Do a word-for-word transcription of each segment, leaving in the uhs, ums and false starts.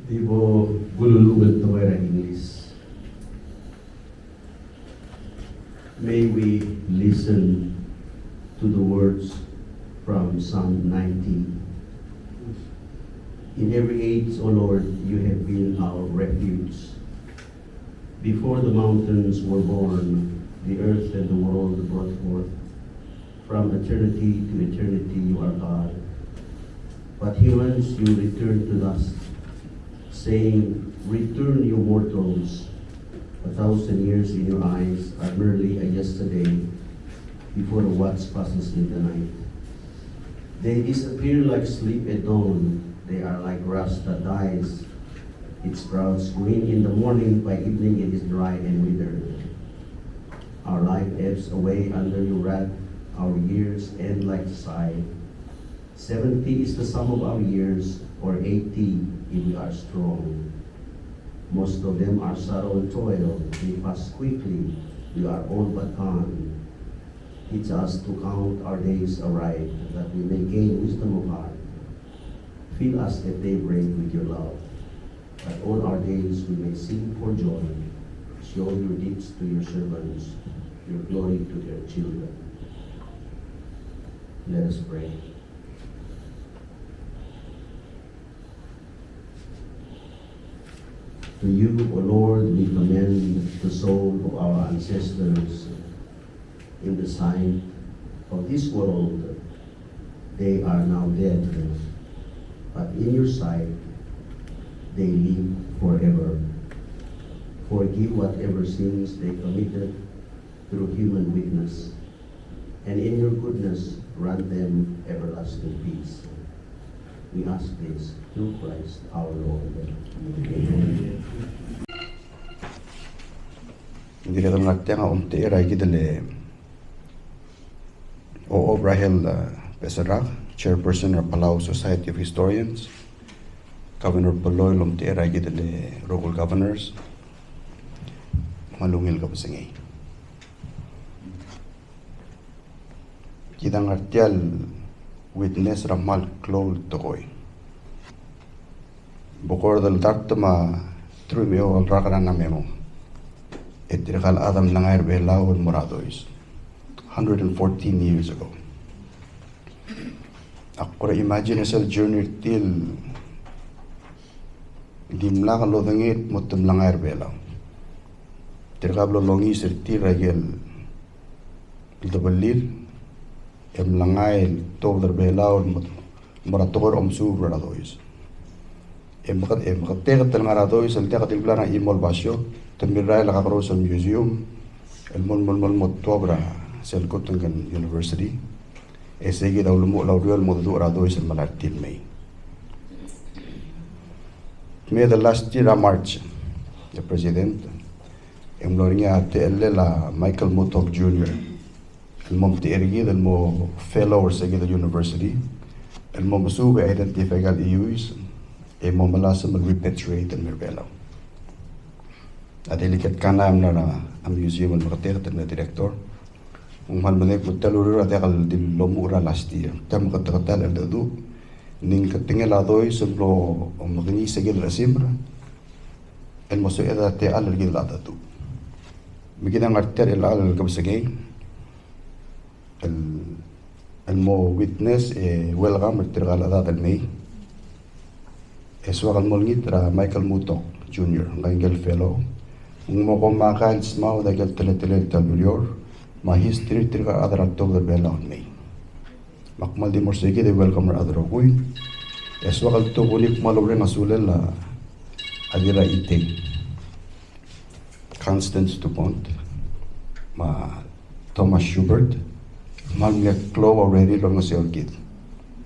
Di bo kululungel tekoi er a English. May we listen to the words from Psalm ninety. In every age, O Lord, you have been our refuge. Before the mountains were born, the earth and the world brought forth. From eternity to eternity you are God. But humans you return to dust, saying, "Return, you mortals." A thousand years in your eyes are merely a yesterday before a watch passes in the night. They disappear like sleep at dawn. They are like grass that dies. It sprouts green in the morning, by evening it is dry and withered. Our life ebbs away under your wrath. Our years end like scythe. Seventy is the sum of our years, or eighty if we are strong. Most of them are sorrow and toil. They pass quickly. We are all but gone. Teach us to count our days aright, that we may gain wisdom of heart. Fill us at daybreak with your love, that all our days we may sing for joy, show your deeds to your servants, your glory to their children. Let us pray. To you, O Lord, we commend the soul of our ancestors. In the sight of this world, they are now dead, but in your sight, they live forever. Forgive whatever sins they committed through human weakness, and in your goodness, grant them everlasting peace. We ask this through Christ our Lord. Amen. Ng dirrek el ngar tiang a omtechei er a ikid el Ochob Rahel, uh, Beserrak, Chairperson er a Palau Society of Historians, Governor Polloi el omtechei er a ikid el rokui el governors, me a ungil kebesengei. Kid a ngar tia el witness er a kmal klou el tekoi. Bo kora el dart me a truich me a eua el rak er a memo. E tirka el chad a mlengai er a Belau el mo er a dois. Hundred and fourteen years ago. Ak kora imagine er sel journey er tir el dimlak lodengei el mo te mlengai er a Belau. Tirka el blo longiis er tir er a ikel el debellir, e mlengai el tuobed er a Belau el mo, mo er a tekoi er a omesuub er a dois. E meked-, e meketeket el ngar er a dois el diak di el blai er a chimo el basio, te mirrael a kakerous el museum, el mo, mo, mo, mo tuobed er a sel kot el ngar er a University. E sei kid a ulemuchel a uriul el mo deduch er a dois el melai er tir el mei. Me the last year er a March, e President, e ng mlo er ngii a techellel a Michael Murtaugh Junior el mo omtechei er kid el mo fellow er se kid el university, el mo mesuub e identify aika el chiuis, e mo melasem el repatriate el mei er a Belau. A delegate kana a mla er a museum el meketeket el mle director. Ng kmal medengei el kmo tia el ureor a diak el di lomuchel er a last year. Tia el meketeket el cheldecheduch, ng di ketengel a dois el blo omekengiis se kid el chesimer el mo sebeched a techall er kid el cheldecheduch. Me kid a ngar tia el chelecha el kebesengei el el mo witness e welcome er tirka el chedad el mei. E soak el mo olengit er a Michael Mutok Junior, ngka el fellow. Ng mo komakai el smaod a ikel teletelel tia el ureor, me a history er tirka el chad er a tobed er a Belau el mei. Me ak kmal di mo er sei kid e welcome er a rokui. E soak el tokubets me a oureng a sulel a Dirraitei Constance Dupont, me a Thomas Schubert, me a mle klou a urerir el olengeseu er kid.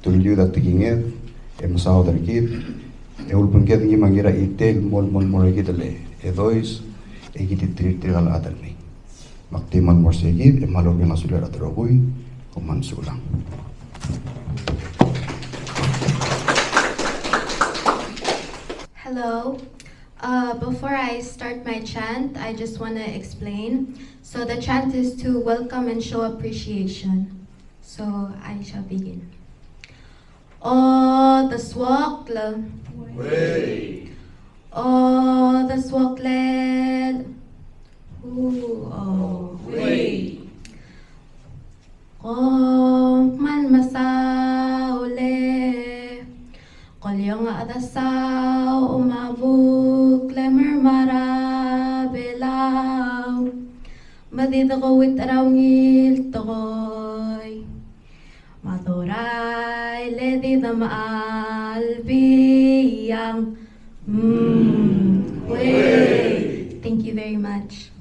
Te uliud a tekinged, e mesaod er kid, e ulebengked ngii me a Ngiraitei el mo, mo, mo er kid el, e dois, e kid tirka el chad el mei. Me ak di kmal mo er sei kid, e kmal oureng a sulel a rokui, kom kmal mesulang. Hello. Uh, before I start my chant, I just want to explain. So the chant is to welcome and show appreciation. So I shall begin. O, the swakla. Wei. O, the swaklel. Who, o, wei. Kom kmal mesaul e. Kol iong a chedasau me a buk le mer a Belau. Me di dekouit er a ungil tekoi. Me a dorael e di demechal biang. Mm, wei. Thank you very much.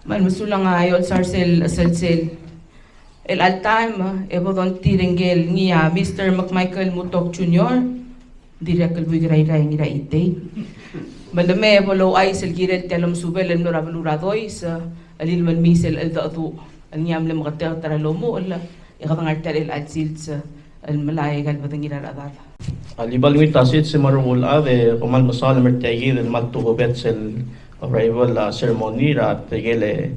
Me a mesulang a Iolsar sel, sel, sel. El all time, e bo dongit er ngii a Mister McMichael Mutok Junior, dirrek el buik er a Irrai e Ngiraitei. Me le mei e bo louchais el kirel tia el omesubel el mlo er a beluu er a Dois, el lilmemis el cheldecheduch el ngii a mle meketeket er a lomuchel, e kede ngar tia el chelsel sils el melai e kede bedengir a rechedad. A liba lengit a sils e me a rokui el chad e kom kmal mesaul el mer tia kid el kmal tokubets el arrival, a, ceremony er a tirke el, e,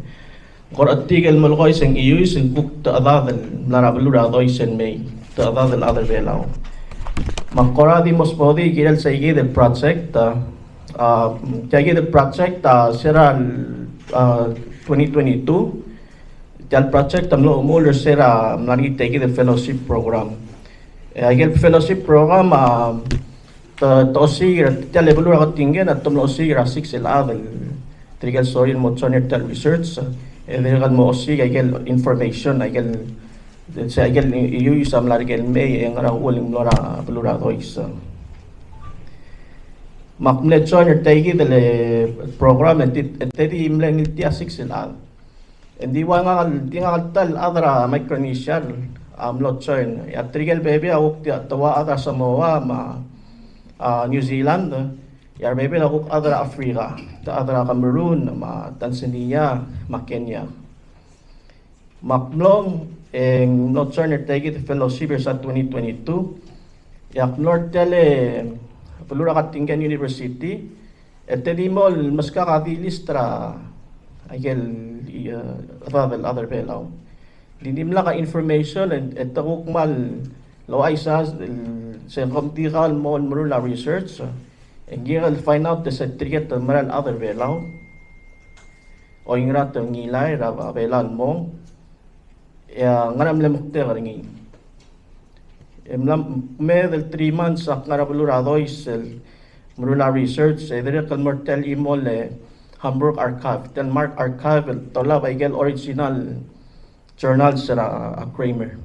ng kora chetik el melekoi se ng iuis el kuk techedad el mla er a beluu er a Dois el mei, techedad el chad er a Belau. Me ng kora di mo sbodii kirel sei kid el project, a, a, tia kid el project, a, se er a, a, twenty twenty-two, tia el project a mlo chemuchel er se er a mla er ngii tia kid el fellowship program. E, a ikel fellowship program, a, te, te osiik er tia el beluu er a Ketingen, a te mlo osiik er a six el chad el tirke el sorir el mo join er tia el research, e dirrek el mo osiik a ikel information, a ikel, se a ikel iuis a mla er ker el mei e ngera uchul e ng mlo er a beluu er a Dois. Me ak mle join er tia kid el, e, program, e te, e te di mle ngiltii a six el chad. Ng di ua ngak el, di ngak el ta el chad er a Micronesia a mlo join. E a tirke el bebil a kuk di, te ua chad er a Samoa me a, a, New Zealand. E a rebebil a kuk chad er a Africa, te chad er a Cameroon me a Tanzania me a Kenya. Me ak mlong, e ng mlo join er tia kid el fellowship er se er a twenty twenty-two. E ak mlo er tia el, e, beluu er a Ketingen University. E te di mo el meskak a di list er a ikel, e, chedad el chad er a Belau. Di dimlak a information, e, e te kuk kmal louchais a sils el se ng kom di kau el mo meruul a research. E ng kirel el find out e se tirke el mera el chad er a Belau, oingerang e te ngilai er a Belau el mong. E a ngera mle mektek er ngii. E mla kmeed el three months ak ngar er a beluu er a Dois el meruul a research, e dirrek el mo er tia el chimo el Hamburg Archive, tia el Mark Archive, el tolab a ikel original journals er a, a Kramer.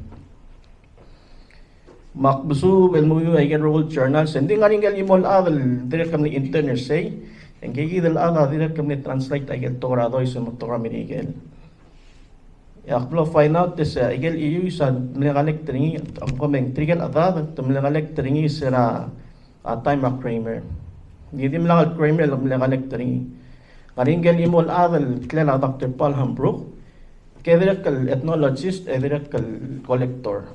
Me ak mesuub el menguiu a ikel rokui el journals, e ng di ngar er ngii ikel chimo el chad el dirrek el mle intern er sei, e ngike kid el chad a dirrek el mle translate a ikel tekoi er a Dois el mo tekoi er a Merikel. E ak mlo find out e se a ikel iuis a mle collect er ngii, a, kom, e ng tirke el chedad te mle collect er ngii se er a, a, time er a Kramer. Ng di dimlak el Kramer el mle collect er ngii. Ngar er ngii ikel chimo el chad el ngklel a Doctor Paul Hambrook, ke dirrek el ethnologist e dirrek el collector.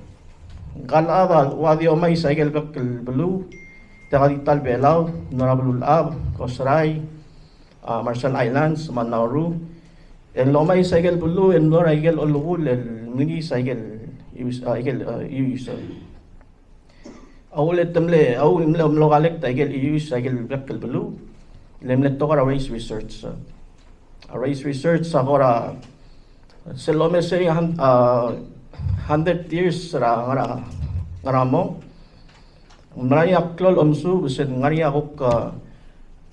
Ngka el chad a ua di omais a ikel bek el beluu, tirka di ta el Belau, mlo er a Belulechab, Kosrae, a, Marshall Islands, me a Nauru. E ng lomais a ikel beluu, e ng mlo er a ikel olekull el mlengiis a ikel iuis, a, ikel, a, iuis. A uchul e te mle, a uchul e mle, mlo collect a ikel iuis a ikel bek el beluu, le mle tekoi er a race research, a, a race research a kora sel omes er ngii a hun-, a, hundred years er a ngar er a, ngar er a mong. Ng mla er ngii a klou el omesuub, se ng ngar er ngii a kuk, a,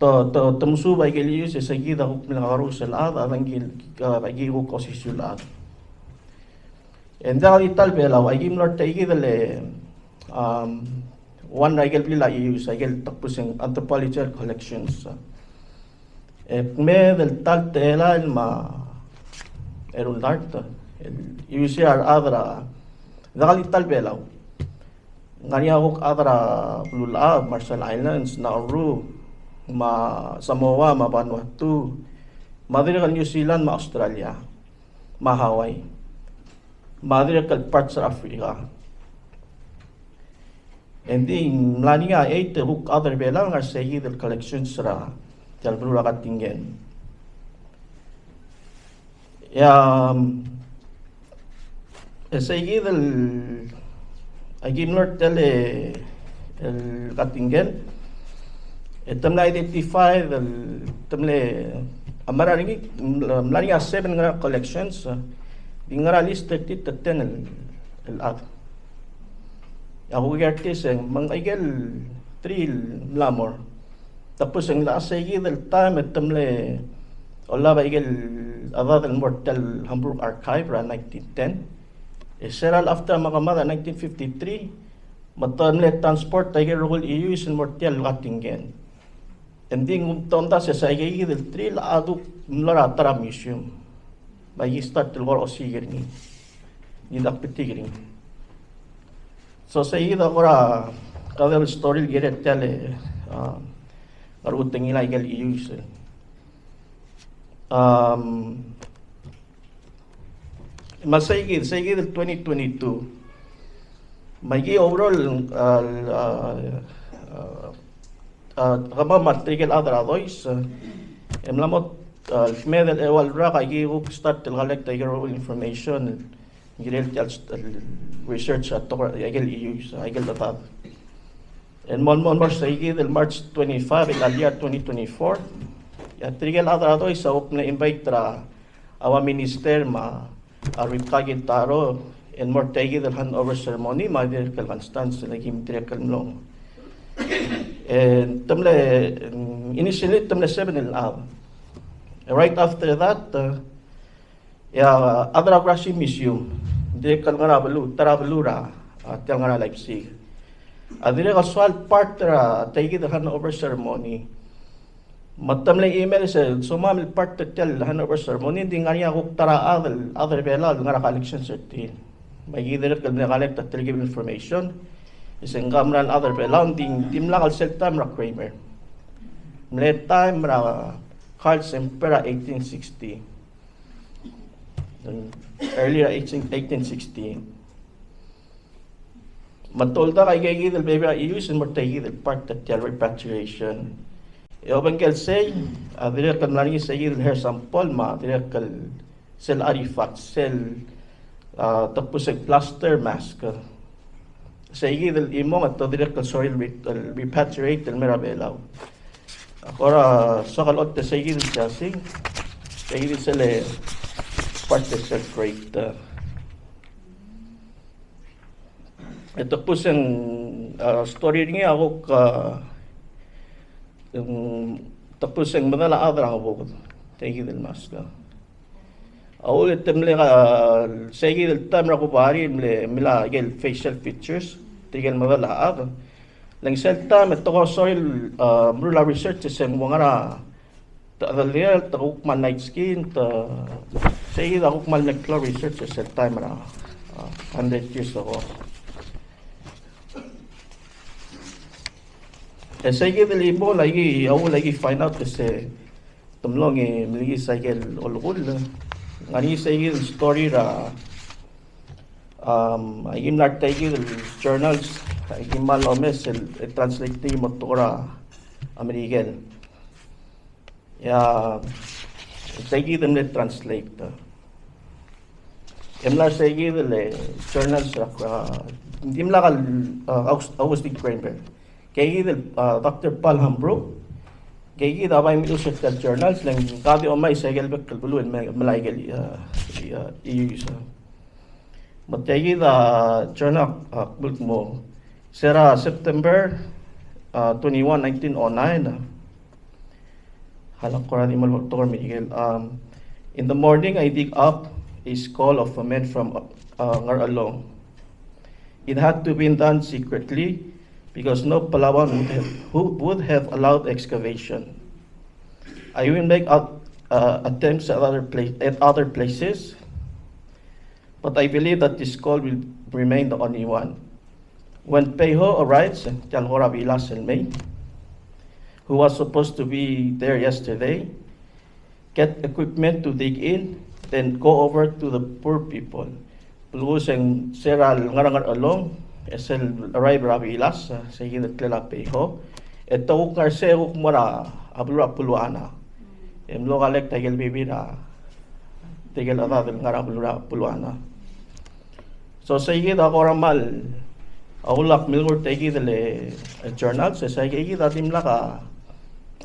te, te, te mesuub a ikel ius, e se kid a kuk mle kakerous el chad, a dengki, a, aki kuk osisiu el chad. E ng diak di ta el Belau, aki mlo er tia kid el, um, one er a ikel blil a ius, a ikel tekebus e ng anthropological collections. E kmeed el ta el telael me a eru el dart el iusii a rechad er a, diak di ta el Belau. Ng ngar er ngii a kuk chad er a beluulechad, Marshall Islands, Nauru, me a Samoa, me a Vanuatu, me a dirrek el New Zealand, me a Australia, me a Hawaii, me a dirrek el parts er a Africa. Engdi ng mla er ngii a eight el kuk chad er a Belau el ngar er sei kid el collections er a tia el beluu er a Katingen. E a, e sei kid el, aki mlo er tia el, el Katingen, e te mla identify el, te mle, a mera er ngii, mla, mla er ngii a seven el ngar er a collections, e, di ngar er a list er tir te ten el, el chad. A kuk er tir se ng, me ng aikel three el mla mo er. Tapos e ng locha sei kid el taem e te mle olab a ikel chedad el mo er tia el Hamburg Archive er a nineteen ten. E se er a le after a mekemad er a nineteen fifty-three, me te mle transport a ikel rokui el ius el mo er tia el Katingen. Engdi ng kumdasu e se aika kid el three el chad a kuk mlo er a ta er a museum. Me aki start el kora osiik er ngii. Ngii a betik er ngii. So sei kid a kora, kede el story el kirel tia el, a, ngar er a uchul me a ikel ius. Um, Me sei kid, sei kid el twenty twenty-two. Me aki overall, a, a, a, a, kemam me tirke el chad er a Dois, a, e mla mo, a, kmeed el eua el rak, aki kuk start el collect a ikel information el kirel tia el st-, el research a tekoi er a ikel ius, a ikel chedad. El mo, mo, mo sei kid el March twenty-five el year twenty twenty-four. E a tirke el chad er a Dois a kuk mle invite er a a ua minister me a Rivka Kintaro el mo er tia kid el handover ceremony me a dirrek el Constance el kim dirrek el mlo. E te mle, initially te mle seven el chad. Right after that, e, e a chad er a Kurashi Museum, dirrek el ngar er a beluu, ta er a beluu er a, a, tia el ngar er a Leipzig. A dirrek el soal part er a tia kid el handover ceremony. Me te mle email se, somam el part er tia el handover ceremony, ng di ngar er ngii a kuk ta er a chad el, chad er a Belau el ngar er a collections er tir. Me aki dirrek el mle collect a telkib el information. E se ng kmal mera el chad er a Belau, ng di, ng dimlak el sel taem er a Kramer. Mle taem er a Karl Semper er a eighteen sixty. Early er a eighteen, eighteen sixty. Me te oldak aika kid el bebil er a ius el mo er tia kid el part er tia el repatriation. E obengkel sei, a dirrek el mla er ngii sei kid el hair sample me a dirrek el sel artifact, sel, a, tokubets el plaster mask. Sei kid el chimong e te dirrek el sorir el re-, el repatriate el mei er a Belau. A kora soak el ochotii sei kid el chasing, sei kid el sel part er sel crate. E tokubets e ng, a, story er ngii a kuk, a, ng, tokubets e ng medal a chad er a Ngebuked, tia kid el mask. A uchul e te mle, a, sei kid el taem er a Kubari, mle, mla ikel facial features, tirke el medal a chad. Le ng sel taem e te ko sorir, a, meruul a research e se ng ua ngera a Te, te, te kuk kmal night skin, te, sei kid a kuk kmal mle klou a research er sel taem er a, a, hundred years ago. E sei kid el chimo, a ki, a uchul a ki find out e se te mlong e mle ki sei kid el olekull. Ngar er ngii sei kid el story er a, um, a ki mla er tia kid el journals, a ki kmal omes el, el translate er ngii mo tekoi er a Merikel. Ia, sei kid el mle translate. E mla er sei kid el journals er a, a, ng dimlak el, a, August-, Augustin Greenberg. Tia kid el, a, Doctor Paul Hambro, Ngii kid a bai mechusii a journals, le ng ka di omais a ikel bek el beluu el me-, melai a ikel, uh, uh, iuis. Me tia kid a journal, uh, kuk mo, se er a September, uh, twenty-one, nineteen oh nine, uh, Hala kora di mo el tekoi er a Merikel. Um, in the morning, I dig up a skull of a man from, uh, Ngarchelong. It had to be done secretly because no Palauan would have, who would have allowed excavation. I will make out, uh, attempts at other pla-, at other places, but I believe that this skull will remain the only one. When Peiho arrives, tia el kora bilas el mei, who was supposed to be there yesterday, get equipment to dig in, then go over to the poor people. Belkul se ng se er a lengar er a Ngarchelong, e sel arrive er a bilas, se kid el ngklel a Peiho, e te kuk ngar er sei e kuk mo er a beluu er a Puluana. E mlo collect a ikel bebil er a, tirke el chedad el ngar er a beluu er a Puluana. So sei kid a kora mal, a ulak milngur tia kid el, eh, journals, e sei kid a dimlak a,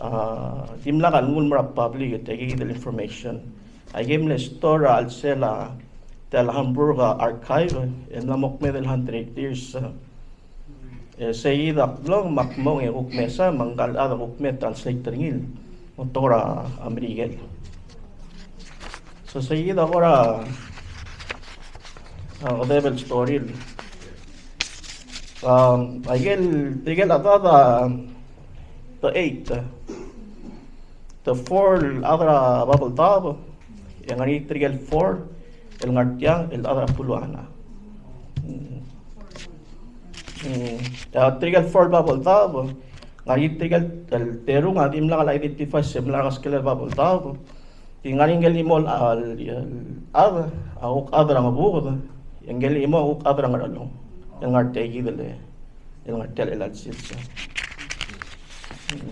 a, dimlak a nguu el mo er a public tia kid el information. Aike el mle store er a chelsel a, tia el Hamburg Archive, el mla mo kmeed el hundred years, eh, E sei kid a kblois me ak mong e kuk mesa, me ngka el chad a kuk me translate er ngii el mo tekoi er a Merikel. So sei kid a kora, a, kedeb el story. Um, aike el, tirke el chad a, the eight, the four el chad er a Babeldaob, e ng ngar er ngii tirke el four el ngar tiang el chad er a Puluana. Mm. Mm. A tirke el four el Babeldaob, ng ngar er ngii tirke el, el terung a dimlak el identify se mla er a keskel el Babeldaob. Di ng ngar er ngii ngikel chimo el, el, el chad a kuk chad er a Ngebuked, e ngikel chimo a kuk chad er a Ngerchelong. El ngar tia kid el, el ngar tia el chelecha el sils. Mm.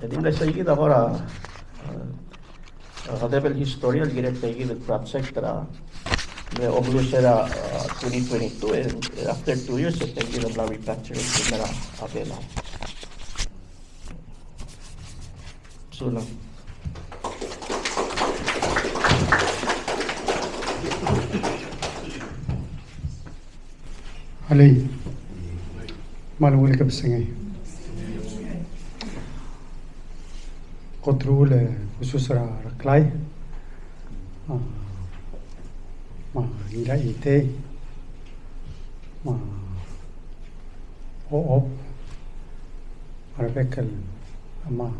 E di mle sei kid a kora, a, a, kedeb el history el kirel tia kid el project er a, mle omeluches er a, a, twenty twenty-two, e, e after two years, e tia kid a mla repatriate el mei er a Belau. Sulang. Alii. Me a ungil kebesengei. Kot el ulemuchel er a Reklai, a, me a Ngiraitei, me a Ochob, a rebek el, me a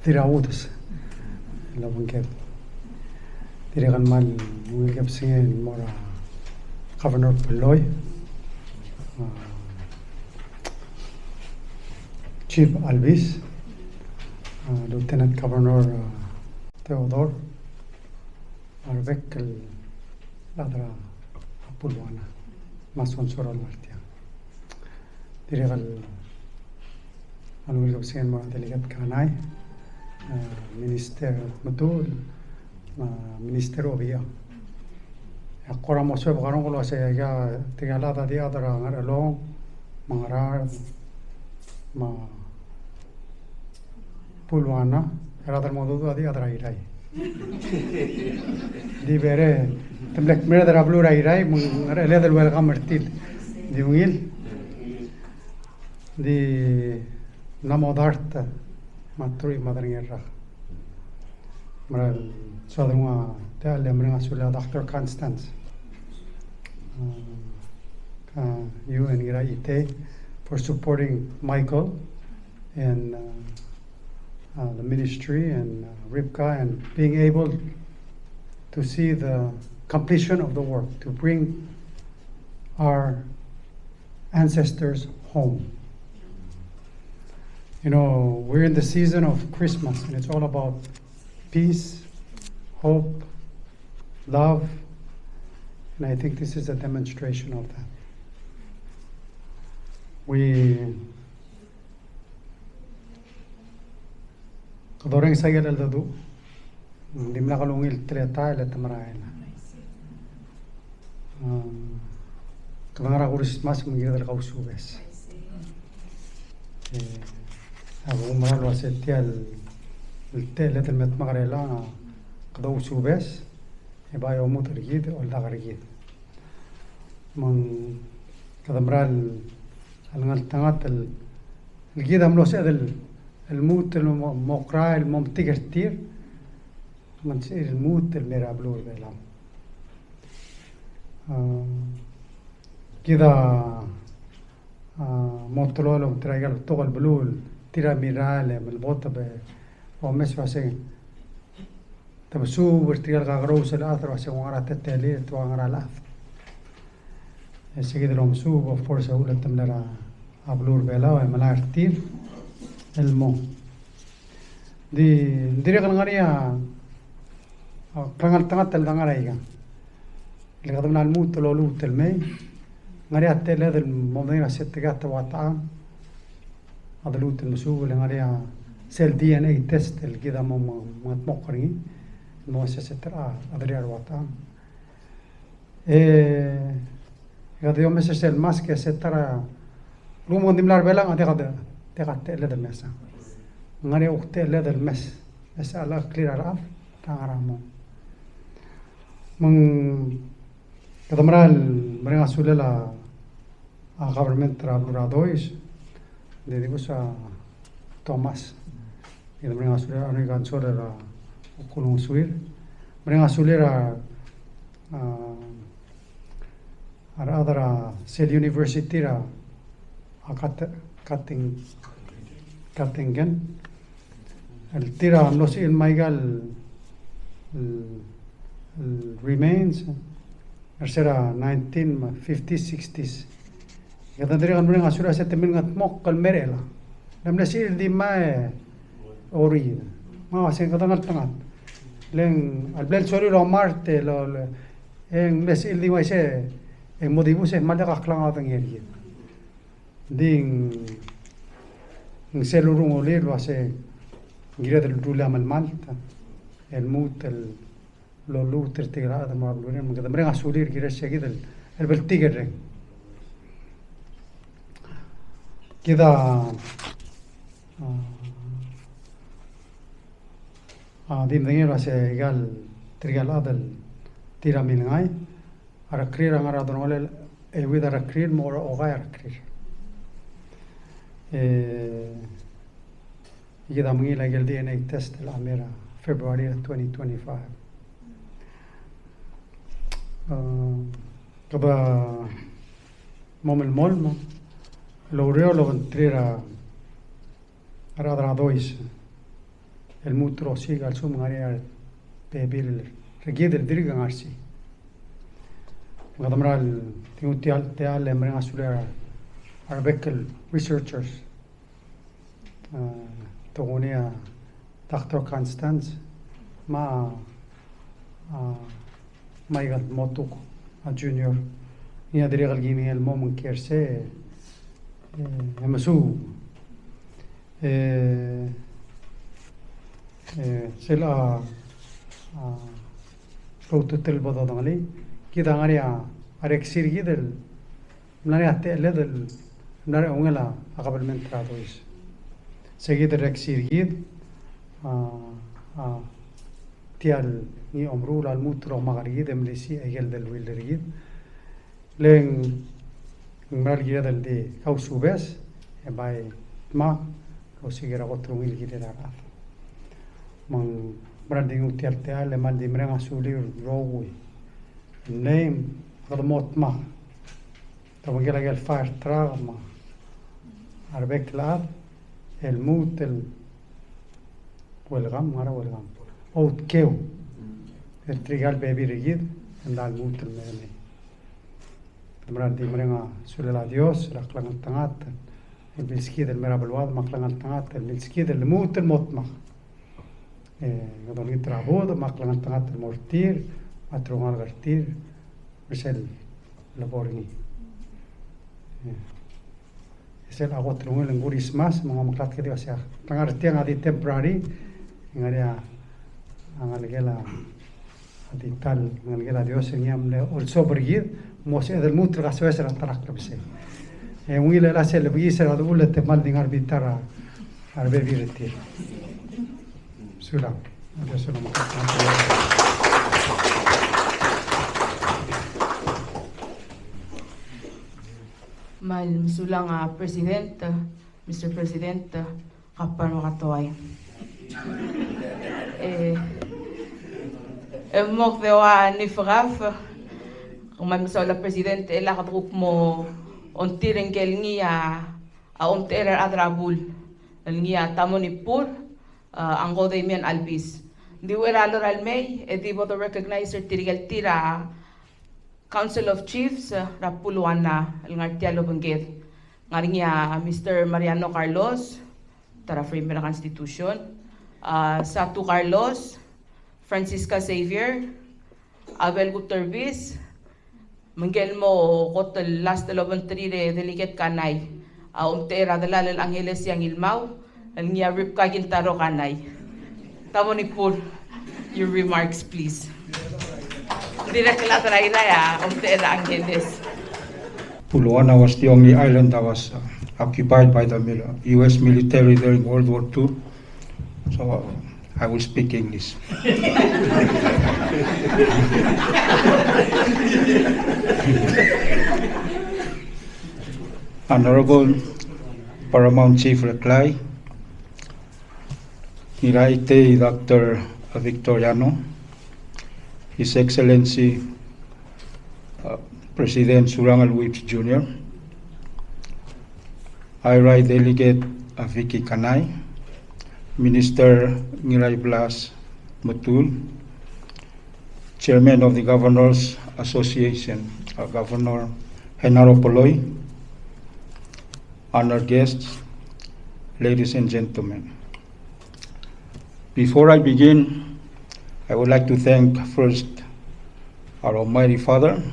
Dirraudes el obengked. Dirrek el kmal ungil kebesengei el mo er a Governor Polloi, a, Chief Albiz, a, Lieutenant Governor, a, Theodore, a rebek el chad er a Puluana me a Sonsorol el ngar tiang. Dirrek el kmal ungil kebesengei el mo er a Delegate Kanai, e, Minister Metuchl, me a Minister Obichang. E ak kora mo suebek a renguk el uasei, tirke el chad a di chad er a Ngerchelong, me a Ngaraard, me a Puluana, e a rechad el mo dodech a di chad er a Irrai. Di bere, te mle kmeed er a beluu er a Irrai, me ng ngerecheled el welcome er tir. Di ungil. Di mla mo dart me a truich me a tedei el rak. Me a soad el nguu a techall e mereng a sulel a Doctor Constance, uh, uh, you and Ngiraitei for supporting Michael and, uh, uh, the ministry and, uh, Rivka and being able to see the completion of the work to bring our ancestors home. You know, we're in the season of Christmas, and it's all about peace, hope, love, and I think this is a demonstration of that. We Kede orrenges a ikel cheldecheduch. Ng dimlak lungil teletael e te merael. Kede ngar er a Kurismas me ng kired el kausubes. E, A kumerang el uase tia el, el techelled el me dmak er chelechang a kede ousubes, e bai omudech er kid, oldak er kid. Me ng kede mera el ngeltengat el, el kid a mlo sebeched el, el lmuut el mo, mo krael el mo metik er tir, me ng sebechir el lmuut el mei er a beluu er a Belau. A, kid a, a, mo teloi el obengterir a ikal betok el beluu, tir a mirrael e meleboteb e omes el uasei te mesuub er tirka el kakerous el chad el uasei ng ua ngera a teletelir, te ua ngera el chad. E se kid el omesuub, of course, e uletemel er a beluu er a Belau e melai er tir el mo. Di, ng dirrek el ngar er ngii a, a klengeltengat el dengar er aika. Le kede mla lmuut el oluut el mei, ng ngar er ngii a techelled el mo medengei er a se tirka te ua techang a de luut el mesuub, le ng ngar er ngii a sel D N A test el kid a mo, mo, mo mengetmokl er ngii, mo se se tir a, a chad er a ua techang. E kede omes er sel mask e se ta er a, lmuut e ng di mla er a Belau a diak de, diak a techelled el mes. Ng ngar er ngii a techelled el mes, e se a lak clear a rechad, ta ngar er a mong. Me ng kede mera el mereng a sulel a, a government er a beluu er a Dois, ng di dibus a Thomas. Kede mereng a sulel a Arnold Gansol er a Okulungusuir. Mereng a sulel a, a, a rechad er a sel university er a, a Kat-, Kating-, Kattingen. El tir a mlo sebechir el mei aika el, el, el remains er se er a nineteen fifties, sixties. E kede dirrek el mereng a sulel a se te milengetmokl el mei er chelechang. Le mle sebechir el di mei e orir. Me a uase kede ngeltengat. Le ng, a bla el sorir el omart e lo, le, e ng mle sebechir el di uaisei, e ng mo dibus e ng kmal diak a klengaod er ngii er kid. Ng di ng sel urungulir el uase ng kired el rullii a melemalt el lmuut el lolluut er tirka el chad el mo er a beluu er ngii, me kede mereng a sulir el kired el se kid el, el bltikerreng. Kid a, a, a di medengei el uase aika el tirka el chad el tir a milengai, a rekrir a ngar er a delongelel, e euid a rekrir, mo er a okai a rekrir. E kid a mengiil aike el D N A test el mei er a February twenty twenty-five. A, kede mo melemolem el oureor el obengterir a a rechad er a Dois el lmuut el osiik a lsekum ng ngar er ngii a bebil er kid el dirk ngar er sei. Me kede mera el di nguu tia el techall e mereng a sulir a rebek el researchers. A, te kuk ngii a Doctor Constance me a, a, Michael Motuk, a, Junior. Ngii a dirrek el kingei el mo mengker er sei, e, e mesuub. E, e, sel, a, a, loltutel el bo dodengelii, kid a ngar er ngii a, a reksi er kid el mla er ngii a techelled el mla er a eungel a kabelment er a Dois. Se kid el reksi er kid, a, a, tia el ngii a omeruul a lmuut el omak er kid e melisiich a ikel deleuill er kid. Le ng mera el kired el di kausubes, e bai dmak el osiik er a kot el ungil el kirir a rechad. Me ng mera el di nguu tia el techall e kmal di mereng a sulir el rokui. Ng mlei me kede mo dmak. Te obengkel a ikel fire truck me a rebek el chad el lmuut el welcome, ngar er a welcome. Outkeu er tirka el bebil er kid el mla lmuut el mei. Te mera el di mereng a sulel a Dios er a klengeltengat el milskid el mei er a beluad me a klengeltengat el milskid el lmuut el mo dmak. E, kede olengit er a budech me a klengeltengat el mo er tir me a telungalek er tir er sel lebo er ngii. E, sel kot el ungil el Kurismas me ng omeklatk e di uasei a klengar er tiang a di temporary, e ng ngar er ngii a ngelekel a di ta el ngelekel a Dios el ngii a mle olsobel er kid, mo sebeched el lmuut el kasoes er a ta er a klebesei. E ungil el sel lebekiis er a debul e te kmal di ngar er a bita er a A rebebil er tir. Sulang. Me a mesulang a President, Mister President, Kapar me a Katoai. E, e mo kede ua ngii el kebkab, me a mesulang a President, e lak de kuk mo ongtir ngike el ngii a, a omtechei er a rechad er a bul el ngii a Tamoni Pur, a, Ango Damian Albis. Ng di uchei er a lorael mei, e di bo de recognize er tirke el tir a Council of Chiefs, e, er a Puluana, el ngar tia el obengked. Ngar ngii a Mister Mariano Carlos, ta er a framer er a Constitution, a, Satu Carlos, Francisca Xavier, Abel Guterbis, me ngike el mo kot el last el obengterir e Delegate Kanai, a omtechei er a delal el Angeles Ngirmau, el ngii a Ribka Kintaro Kanai. Tamoni Pur, your remarks, please. Dirrek el chad er a Irrai a omtechei er a Angeles. Puluana was the only island that was, uh, occupied by the mil-, U S military during World War Two. So, uh, I will speak English. Honorable Paramount Chief Reklai, Ngiraitei Doctor Victoriano, His Excellency, uh, President Surangel Whipps Junior, Airai Delegate, uh, Vicky Kanai, Minister Ngiraiblas Metul, Chairman of the Governors Association, uh, Governor Genaro Polloi, honored guests, ladies and gentlemen. Before I begin, I would like to thank first our Almighty Father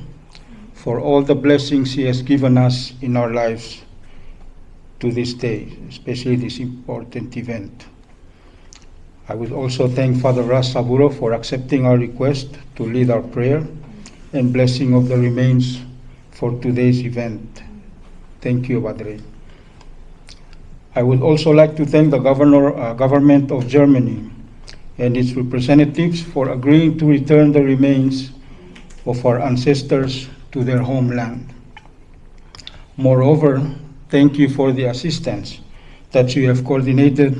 for all the blessings He has given us in our lives to this day, especially this important event. I would also thank Father Ras Saburo for accepting our request to lead our prayer and blessing of the remains for today's event. Thank you, Padre. I would also like to thank the governor, uh, government of Germany and its representatives for agreeing to return the remains of our ancestors to their homeland. Moreover, thank you for the assistance that you have coordinated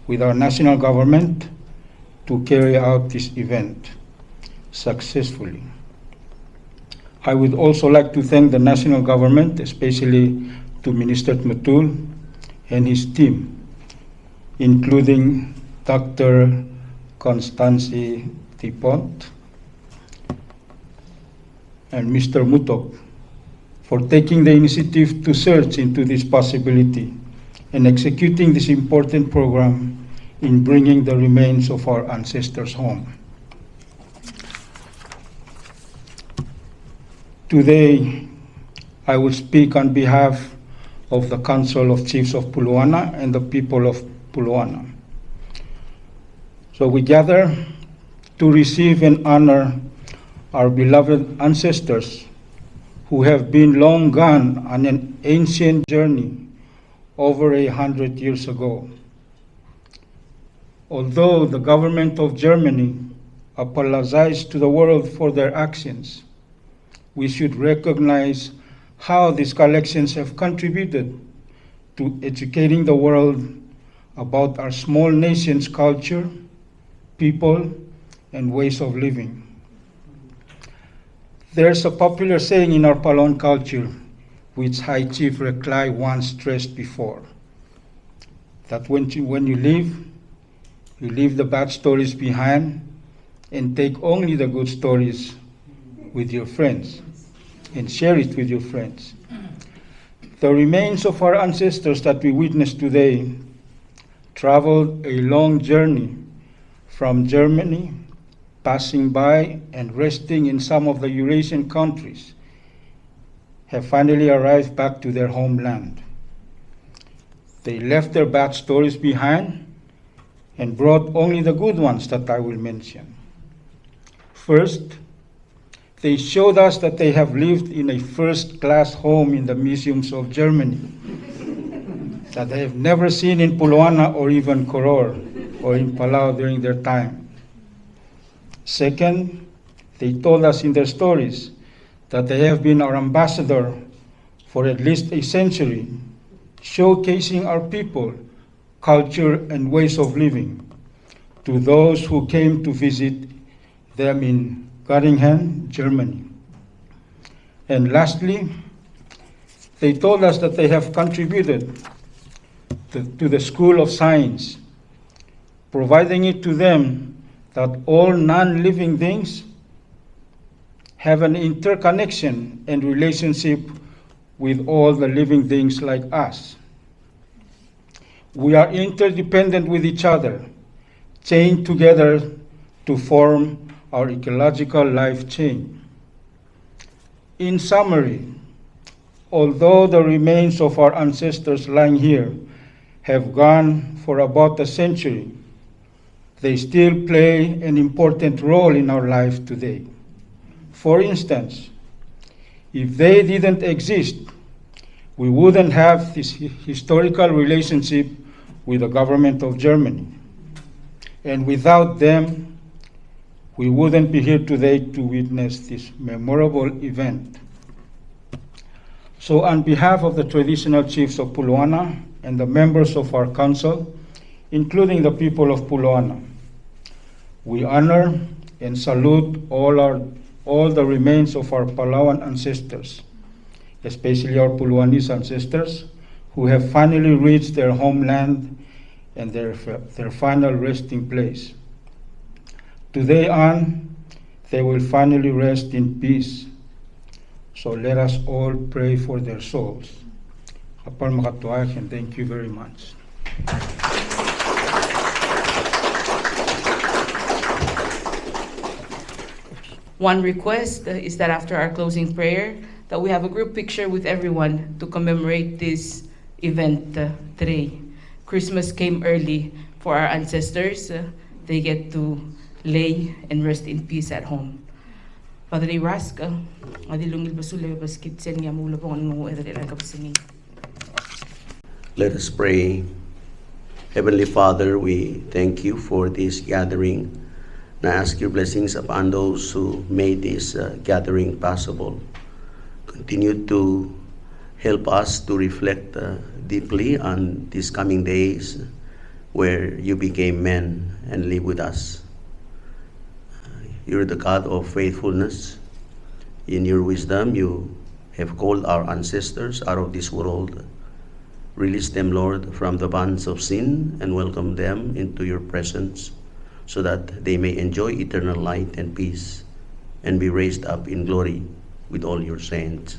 with our national government to carry out this event successfully. I would also like to thank the national government, especially to Minister Tmetuchl and his team, including Doctor Constanzi Dipont and Mister Mutok, for taking the initiative to search into this possibility and executing this important program in bringing the remains of our ancestors home. Today, I will speak on behalf of the Council of Chiefs of Puluana and the people of Puluana. So we gather to receive and honor our beloved ancestors who have been long gone on an ancient journey over a hundred years ago. Although the government of Germany apologized to the world for their actions, we should recognize how these collections have contributed to educating the world about our small nation's culture, people, and ways of living. There's a popular saying in our Palauan culture, which High Chief Reklai once stressed before, that when you, when you leave, you leave the bad stories behind and take only the good stories with your friends and share it with your friends. The remains of our ancestors that we witness today traveled a long journey from Germany, passing by and resting in some of the Eurasian countries, have finally arrived back to their homeland. They left their bad stories behind and brought only the good ones that I will mention. First, they showed us that they have lived in a first-class home in the museums of Germany. that they have never seen in Puluana or even Koror or in Palau during their time. Second, they told us in their stories that they have been our ambassador for at least a century, showcasing our people, culture, and ways of living to those who came to visit them in Göttingen, Germany. And lastly, they told us that they have contributed to, to the School of Science, providing it to them that all non-living things have an interconnection and relationship with all the living things like us. We are interdependent with each other, chained together to form our ecological life chain. In summary, although the remains of our ancestors lying here have gone for about a century, they still play an important role in our life today. For instance, if they didn't exist, we wouldn't have this hi- historical relationship with the government of Germany. And without them, we wouldn't be here today to witness this memorable event. So, on behalf of the traditional chiefs of Puluana and the members of our council, including the people of Puluana, we honor and salute all our, all the remains of our Palauan ancestors, especially our Puluanese ancestors, who have finally reached their homeland and their, their final resting place. Today on, they will finally rest in peace. So let us all pray for their souls. Ka kmal mekedong, and thank you very much. One request, uh, is that after our closing prayer, that we have a group picture with everyone to commemorate this event, uh, today. Christmas came early for our ancestors. Uh, they get to lay and rest in peace at home. Padre Rask, uh, a di ungil besul e beskid sel ngii a mo ulebongel el nguu e dirrek el kebesengei. Let us pray. Heavenly Father, we thank you for this gathering and I ask your blessings upon those who made this, uh, gathering possible. Continue to help us to reflect, uh, deeply on these coming days where you became man and live with us. You're the God of faithfulness. In your wisdom, you have called our ancestors out of this world. Release them, Lord, from the bonds of sin and welcome them into your presence so that they may enjoy eternal light and peace and be raised up in glory with all your saints.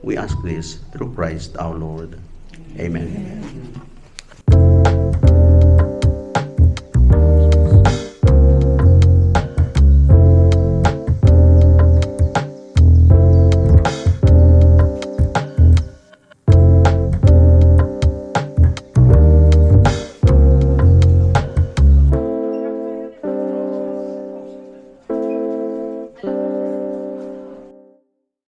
We ask this through Christ our Lord. Amen.